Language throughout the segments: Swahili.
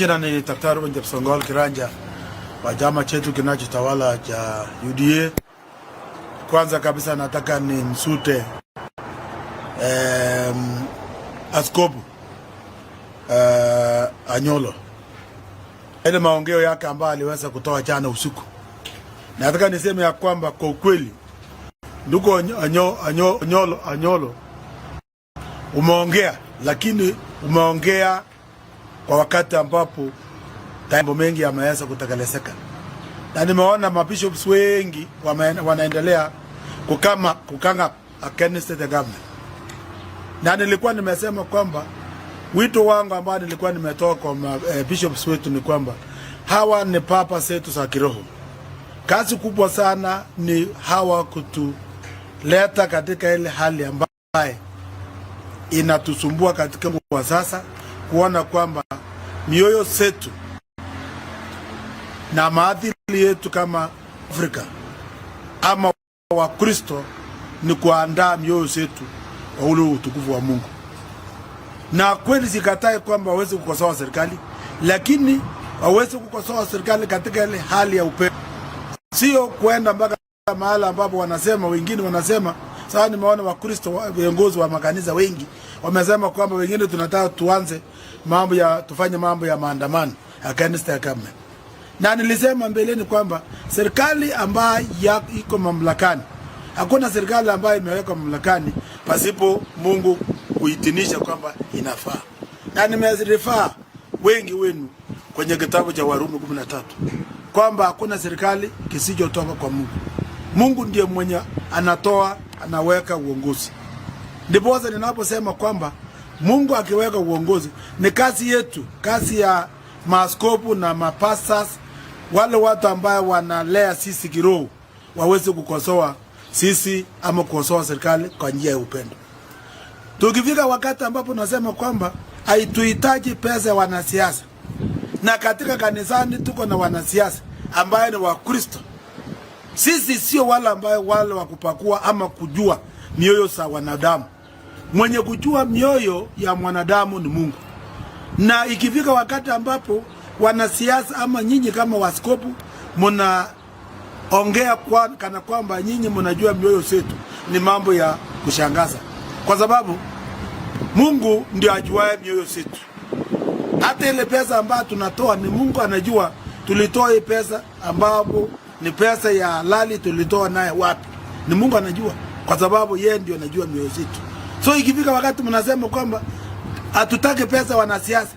Jina ni Daktari Ruben Jepsongol Kiranja wa chama chetu kinachotawala cha UDA. Kwanza kabisa nataka ni msute Askofu Anyolo ile maongeo yake ambayo aliweza kutoa jana usiku. Nataka niseme ya kwamba kwa ukweli, ndugu Anyolo, umeongea, lakini umeongea kwa wakati ambapo mambo mengi yameweza kutekelezeka, na nimeona mabishops wengi wanaendelea kukanga against the government, na nilikuwa nimesema kwamba wito wangu ambao nilikuwa nimetoa kwa bishops wetu ni kwamba hawa ni papa zetu za kiroho. Kazi kubwa sana ni hawa kutuleta katika ile hali ambaye inatusumbua katika kwa sasa, kuona kwamba mioyo zetu na maadili yetu kama Afrika ama Wakristo ni kuandaa mioyo zetu kwa ule utukufu wa Mungu. Na kweli sikatai kwamba waweze kukosoa serikali, lakini waweze kukosoa serikali katika ile hali ya upendo, sio kwenda mpaka mahala ambapo wanasema, wengine wanasema. Sasa nimeona Wakristo viongozi wa makanisa wengi wamesema kwamba wengine tunataka tuanze mambo ya tufanye mambo ya maandamano against the government, na nilisema mbeleni kwamba serikali ambayo iko mamlakani, hakuna serikali ambayo imewekwa mamlakani pasipo Mungu kuitinisha kwamba inafaa, na nimerefer wengi wenu kwenye kitabu cha Warumi 13 kwamba hakuna serikali kisichotoka kwa Mungu. Mungu ndiye mwenye anatoa, anaweka uongozi. Ndiposa ninaposema kwamba Mungu akiweka uongozi ni kazi yetu, kazi ya maaskofu na mapastors, wale watu ambayo wanalea sisi kiroho, waweze kukosoa sisi ama kukosoa serikali kwa njia ya upendo. Tukifika wakati ambapo nasema kwamba haituhitaji pesa ya wanasiasa, na katika kanisani tuko na wanasiasa ambaye ni Wakristo. Sisi sio wale ambayo wale wa kupakua ama kujua mioyo za wanadamu. Mwenye kujua mioyo ya mwanadamu ni Mungu. Na ikifika wakati ambapo wanasiasa ama nyinyi kama waskofu mnaongea kana kwamba nyinyi mnajua mioyo zetu, ni mambo ya kushangaza, kwa sababu Mungu ndio ajuaye mioyo zetu. Hata ile pesa ambayo tunatoa ni Mungu anajua tulitoa hii pesa ambapo ni pesa ya halali, tulitoa naye wapi? Ni Mungu anajua, kwa sababu yeye ndio anajua mioyo zetu. So ikifika wakati mnasema kwamba hatutaki pesa wanasiasa,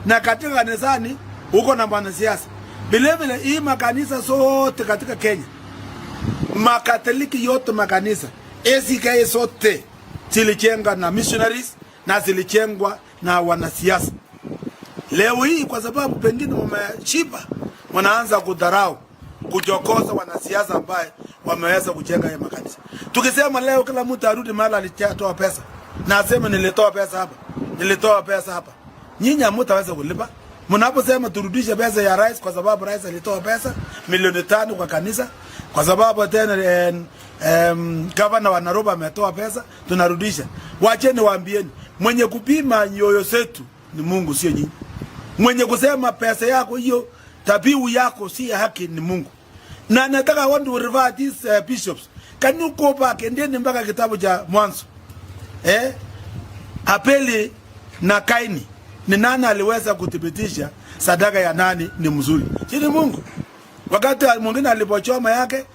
na katika kanisani huko na wanasiasa vile vile, hii makanisa zote katika Kenya, Makatoliki yote makanisa ACK zote zilijengwa na missionaries na zilijengwa na wanasiasa. Leo hii kwa sababu pengine wameshiba, wanaanza kudharau, kuchokoza wanasiasa ambaye wameweza kujenga haya makanisa. Tukisema leo kila mtu arudi mahali alitoa pesa na aseme nilitoa pesa hapa, nilitoa pesa hapa, nyinyi hamtaweza kulipa. Mnaposema turudishe pesa ya rais, kwa sababu rais alitoa pesa milioni 5 kwa kanisa, kwa sababu tena gavana wa Nairobi ametoa pesa, tunarudisha. Wacheni waambieni, mwenye kupima nyoyo zetu ni Mungu, sio nyinyi. Mwenye kusema pesa yako hiyo dhabihu yako si ya haki ni Mungu. Na nataka want to refer these bishops. Can you go back endeni mpaka kitabu cha Mwanzo? Eh? Abeli na Kaini ni nani aliweza kuthibitisha sadaka ya nani ni mzuri? Si ni Mungu. Wakati mwingine alipochoma yake,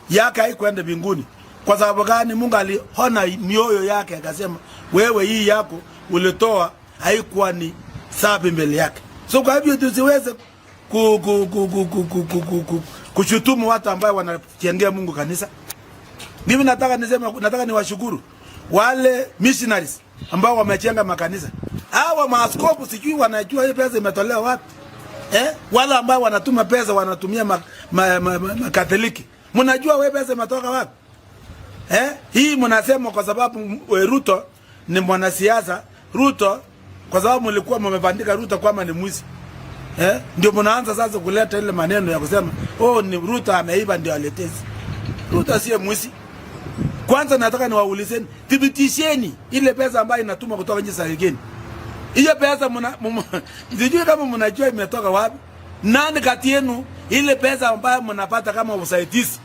yake haikuenda mbinguni. Kwa sababu gani? Mungu aliona mioyo yake akasema, wewe hii yako ulitoa haikuwa ni safi mbele yake. So kwa hivyo tusiweze ku, ku, ku, ku, ku, ku, ku, ku, kushutumu watu ambao wanajengea Mungu kanisa. Mimi nataka niseme, nataka niwashukuru wale missionaries ambao wamejenga makanisa. Hawa maaskofu sijui wanajua hii pesa imetolewa wapi? Eh? Wale ambao wanatuma pesa wanatumia ma Katoliki. Mnajua wewe pesa imetoka wapi? Eh? Hii mnasema kwa sababu Ruto ni mwanasiasa. Ruto kwa sababu mlikuwa mmebandika Ruto kwamba ni mwizi. Eh? Ndio mnaanza sasa kuleta ile maneno ya kusema, "Oh, ni Ruto ameiba ndio aletezi." Ruto sio mwizi. Kwanza nataka niwaulizeni, thibitisheni ile pesa ambayo inatumwa kutoka nchi za kigeni. Hiyo pesa mna sijui kama mnajua imetoka wapi. Nani kati yenu ile pesa ambayo mnapata kama usaidizi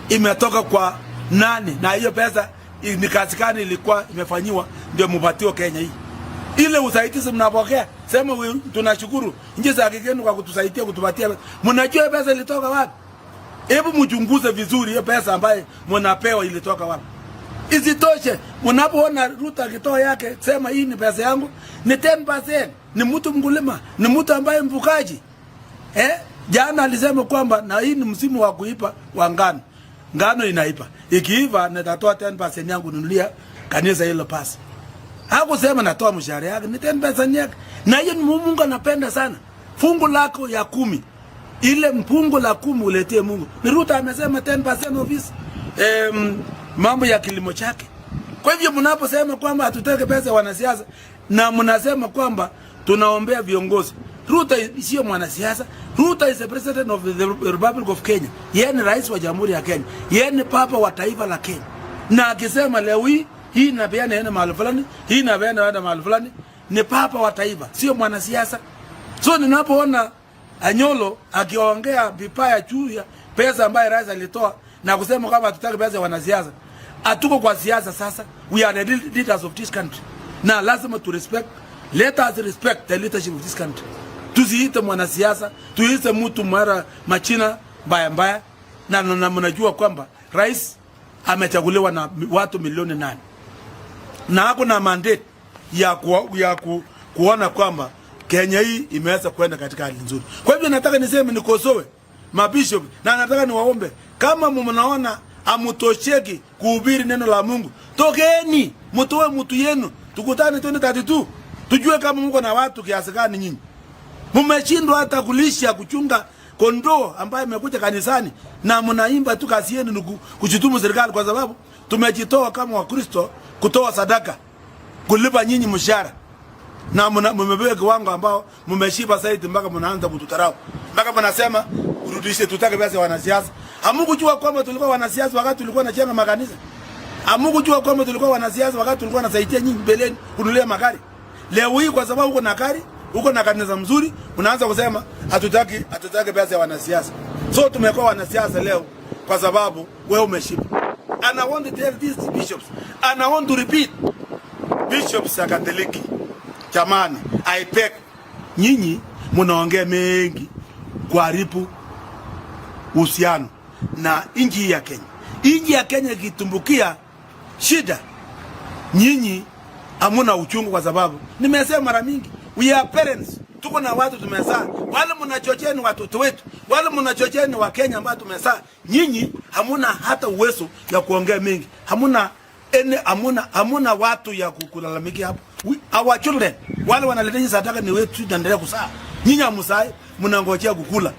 imetoka kwa nani? Na hiyo pesa ni kazi gani ilikuwa imefanyiwa ndio mpatiwe Kenya hii? Ile usaidizi mnapokea, sema tunashukuru nchi za kigeni kwa kutusaidia kutupatia. Mnajua pesa ilitoka wapi? Hebu mchunguze vizuri hiyo pesa ambayo mnapewa ilitoka wapi. Isitoshe, mnapoona Ruto akitoa yake, sema hii ni pesa yangu, ni 10%, ni mtu mkulima, ni mtu ambaye mfugaji. Eh? Jana alisema kwamba na hii ni msimu wa kuipa wa ngano. Ngano inaipa. Ikiiva nitatoa 10% yangu nunulia kanisa hilo pasi. Hakusema natoa mshahara yake, ni 10% yake. Na hiyo ni Mungu anapenda sana. Fungu lako ya 10. Ile mpungu la 10 uletee Mungu. Ni Ruto amesema 10% of his mambo ya kilimo chake. Kwa hivyo mnaposema kwamba hatutaki pesa ya wanasiasa na mnasema kwamba tunaombea viongozi. Ruto sio mwanasiasa. Ruto is the president of the Republic of Kenya. Yeye ni rais wa Jamhuri ya Kenya. Yeye ni papa wa taifa la Kenya. Na akisema leo hii hii inapeana enda mahali fulani, hii inapeana enda mahali fulani, ni papa wa taifa, sio mwanasiasa. So ninapoona Anyolo akiongea vibaya juu ya pesa ambayo rais alitoa na kusema kwamba hatutaki pesa ya wanasiasa, hatuko kwa siasa sasa. We are the leaders of this country. Na lazima tu respect, let us respect the leadership of this country. Tusiite mwanasiasa, tuite mtu mara machina mbaya mbaya, na mnajua kwamba rais amechaguliwa na watu milioni 8 na hakuna mandate ya kuona kwamba Kenya hii imeweza kwenda katika hali nzuri. Kwa hivyo nataka niseme, nikosoe mabishop na nataka niwaombe, kama mnaona amutosheki kuhubiri neno la Mungu, tokeni mtoe mtu yenu, tukutane 2032 tujue kama mko na watu kiasi gani. Nyinyi mmeshindwa hata kulisha kuchunga kondoo ambaye imekuja kanisani, na mnaimba tu, kazi yenu ni kushutumu serikali, kwa sababu tumejitoa kama Wakristo kutoa sadaka kulipa nyinyi mshahara na mmepewa kiwango ambao mmeshiba zaidi mpaka mnaanza kututarau, mpaka mnasema urudishe, tutake pesa ya wanasiasa. Hamukujua kwamba tulikuwa wanasiasa wakati tulikuwa tunajenga makanisa? Hamukujua kwamba tulikuwa wanasiasa wakati tulikuwa nasaidia nyinyi mbeleni kununulia magari? Leo hii kwa sababu uko na gari, uko na kanisa mzuri, unaanza kusema hatutaki, hatutaki pesa ya wanasiasa. So tumekuwa wanasiasa leo kwa sababu wewe umeshiba. And I want to tell these bishops, and I want to repeat, bishops ya Katoliki, jamani, I beg, nyinyi mnaongea mengi kuharibu uhusiano na nchi ya Kenya. Nchi ya Kenya ikitumbukia shida, nyinyi hamuna uchungu, kwa sababu nimesema mara mingi, we are parents, tuko na watu tumezaa. Wale mnachochea ni watoto wetu, wale mnachochea ni wa Kenya ambao tumezaa. Nyinyi hamuna hata uwezo ya kuongea mengi, hamuna ene, hamuna watu ya kulalamikia hapo. Our children wale wanaletea sadaka ni wetu, tunaendelea kuzaa. Nyinyi hamzai, mnangojea kukula.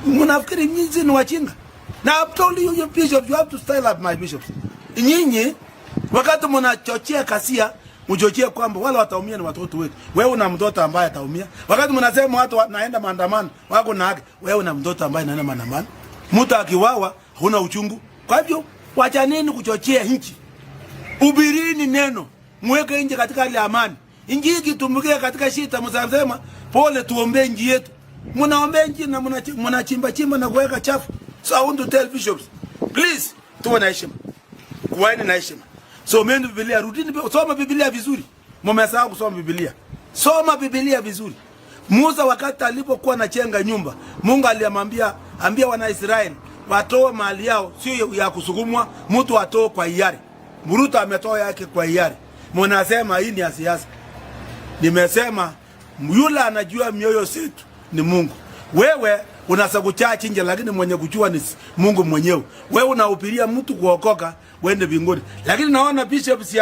Mnafikiri nyinyi ni wajinga? Na I've told you, you bishops, you have to style up, my bishops. Nyinyi wakati mnachochea ghasia, mchochee kwamba wale wataumia ni watoto wetu. Wewe una mtoto ambaye ataumia. Wakati mnasema watu naenda maandamano, wako na haki. Wewe una mtoto ambaye anaenda maandamano. Mtu akiwawa huna uchungu. Kwa hivyo wachaneni kuchochea nchi. Hubirini neno, mweke nchi katika hali ya amani. Nchi ikitumbukia katika shida, msasema pole, tuombee nchi yetu. Mnaombea nchi na mnachimba chimba na kuweka chafu. So I want to tell bishops, please, tuwe na heshima. Kuweni na heshima. Someni Biblia, rudini, soma Biblia vizuri. Mmesahau kusoma Biblia. Soma Biblia vizuri. Musa wakati alipokuwa anajenga nyumba, Mungu alimwambia, ambia wana Israeli watoe mali yao, sio ya kusukumwa, mtu atoe kwa hiari. Ruto ametoa yake kwa hiari. Mnasema hii ni ya siasa. Nimesema yule anajua mioyo zetu ni Mungu. Wewe unaweza kuchaa nje, lakini mwenye kujua ni Mungu mwenyewe. Wewe unahubiria mtu kuokoka uende mbinguni, lakini naona bishops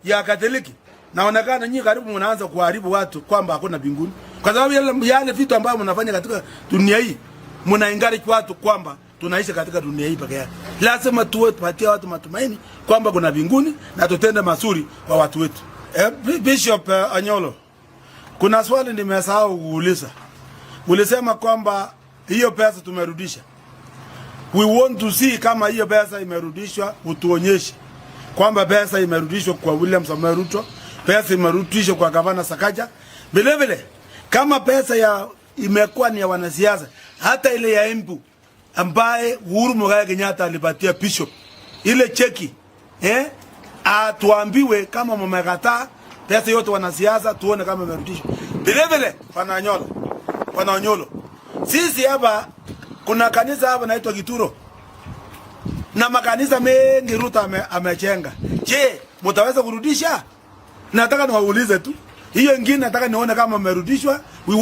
ya Katoliki naonekana nyinyi karibu mnaanza kuharibu watu kwamba hakuna mbinguni, kwa sababu yale vitu ambavyo mnafanya katika dunia hii, mna encourage watu kwamba tunaishi katika dunia hii peke yake. Lazima tuwe tupatie watu matumaini kwamba kuna mbinguni na tutende mazuri kwa watu wetu. Bishop Anyolo, kuna swali nimesahau kuuliza. Ulisema kwamba hiyo pesa tumerudisha. We want to see kama hiyo pesa imerudishwa, utuonyeshe kwamba pesa imerudishwa kwa William Samoei Ruto. Pesa imerudishwa kwa gavana Sakaja. Vile vile kama pesa ya imekuwa ni ya wanasiasa, hata ile ya Embu ambaye Uhuru Muigai Kenyatta alipatia bishop ile cheki, atuambiwe kama mmekataa pesa yote wanasiasa, tuone kama imerudishwa. Vile vile Bwana Onyolo, sisi hapa kuna kanisa hapa naitwa Kituro na makanisa mengi Ruto amejenga. Je, mtaweza kurudisha? Nataka niwaulize tu. Hiyo ingine nataka nione kama mmerudishwa. We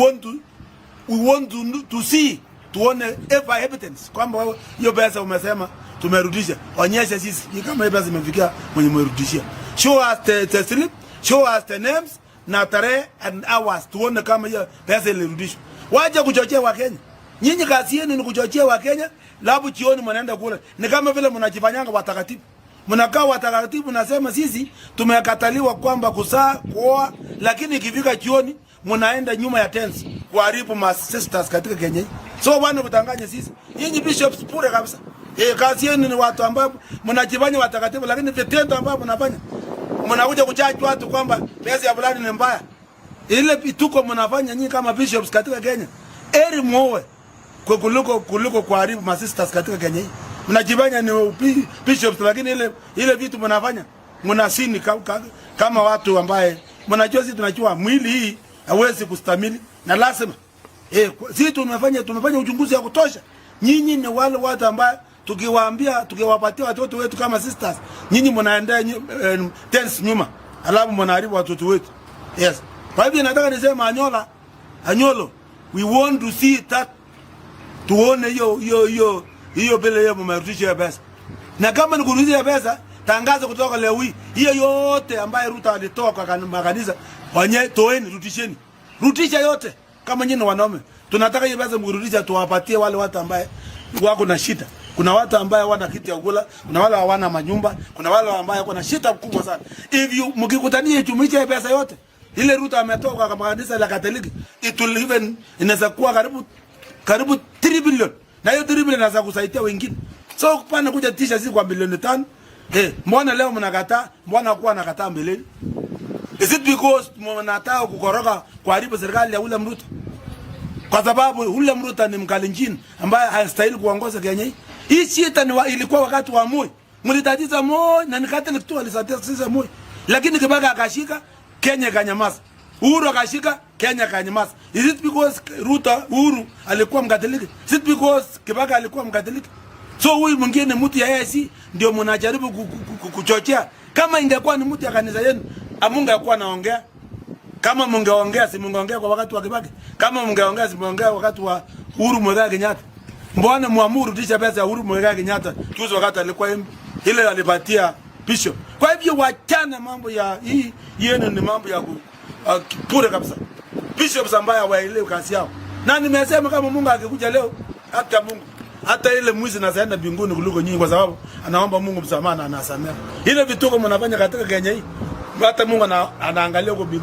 want to see, tuone ever evidence kwamba wewe hiyo pesa umesema tumerudisha. Onyesha sisi hii kama hiyo pesa imefikia mwenye umerudishia. Show us the slip, show us the names na tarehe and hours, tuone kama hiyo pesa ilirudishwa. Waje kuchochea Wakenya. Nyinyi kazi yenu ni kuchochea Wakenya, labu jioni mnaenda kula. Ni kama vile mnajifanyanga watakatifu. Mnakaa watakatifu, nasema sisi tumekataliwa kwamba kuzaa, kuoa, lakini ikifika jioni mnaenda nyuma ya tents kuharibu ma sisters katika Kenya hii. So bwana, kutanganya sisi. Nyinyi bishops bure kabisa. Kazi yenu ni watu ambao mnajifanya watakatifu, lakini vitendo ambavyo mnafanya, mnakuja kuchaji watu kwamba pesa ya fulani ni mbaya. Ile vituko mnafanya nyinyi kama bishops katika Kenya, heri muoe kwa kuliko kuharibu ma sisters katika Kenya hii. Mnajifanya ni bishops, lakini ile vitu mnafanya mnasini kama watu ambaye mnajua, sisi tunajua mwili hii hawezi kustahimili na lazima sisi tumefanya uchunguzi ya kutosha. Nyinyi ni wale watu ambaye tukiwaambia, tukiwapatia watoto wetu kama sisters, nyinyi mnaendea tents nyuma, alafu mnaharibu watoto wetu. Yes. Kwa hivyo nataka niseme Anyolo, we want to see that, tuone hiyo bele hiyo mmerudisha hiyo pesa. Na kama ni kurudisha pesa, tangaza kutoka leo hii. Hiyo yote ambayo Ruto alitoa kwa makanisa, wanye toeni, rudisheni. Rudisha yote kama nyinyi ni wanaume. Tunataka hiyo pesa mkurudisha, tuwapatie wale watu ambaye wako na shida. Kuna watu ambaye hawana kitu ya kula, kuna wale hawana manyumba, kuna wale ambaye wako na shida kubwa sana. If you mkikutania jumuisha hiyo pesa yote ile Ruto ametoa kwa kanisa la Katoliki, it will even inaweza kuwa karibu 3 billion. Na hiyo 3 billion inaweza kusaidia wengine. So pana kuja tisha sisi kwa bilioni 5. Mbona leo mnakataa? Mbona kuwa nakataa mbeleni? Is it because mnataka kukoroga, kuharibu serikali ya William Ruto? Kwa sababu William Ruto ni Mkalenjin ambaye hastahili kuongoza Kenya hii. Hii shida ilikuwa wakati wa Moi. Mlitatiza Moi na ni Catholic tu walitatiza Moi. Lakini Kibaki akashika, Kenya ikanyamaza. Uhuru akashika, Kenya ikanyamaza. Is it because Ruto, Uhuru alikuwa Mkatoliki? Is it because Kibaki alikuwa Mkatoliki? So huyu mwingine mtu ya AIC ndio mnajaribu kuchochea. Kama ingekuwa ni mtu ya kanisa yenu, amungekuwa naongea. Kama mungeongea, si mungeongea kwa wakati wa Kibaki? Kama mungeongea, si mungeongea wakati wa Uhuru Muigai Kenyatta? Mbona muamuru rudisha pesa ya Uhuru Muigai Kenyatta juzi wakati alikuwa MP, ile alipatia bishop? Kwa hivyo wachana mambo ya hii yenu, ni mambo ya bure kabisa. Bishops ambaye hawaelewi kazi yao. Na nimesema kama Mungu akikuja leo, hata Mungu, hata ile mwizi nazaenda mbinguni kuliko nyinyi, kwa sababu anaomba Mungu msamaha na anasamehe. Ile vituko mnafanya katika Kenya hii, hata Mungu anaangalia huko mbinguni.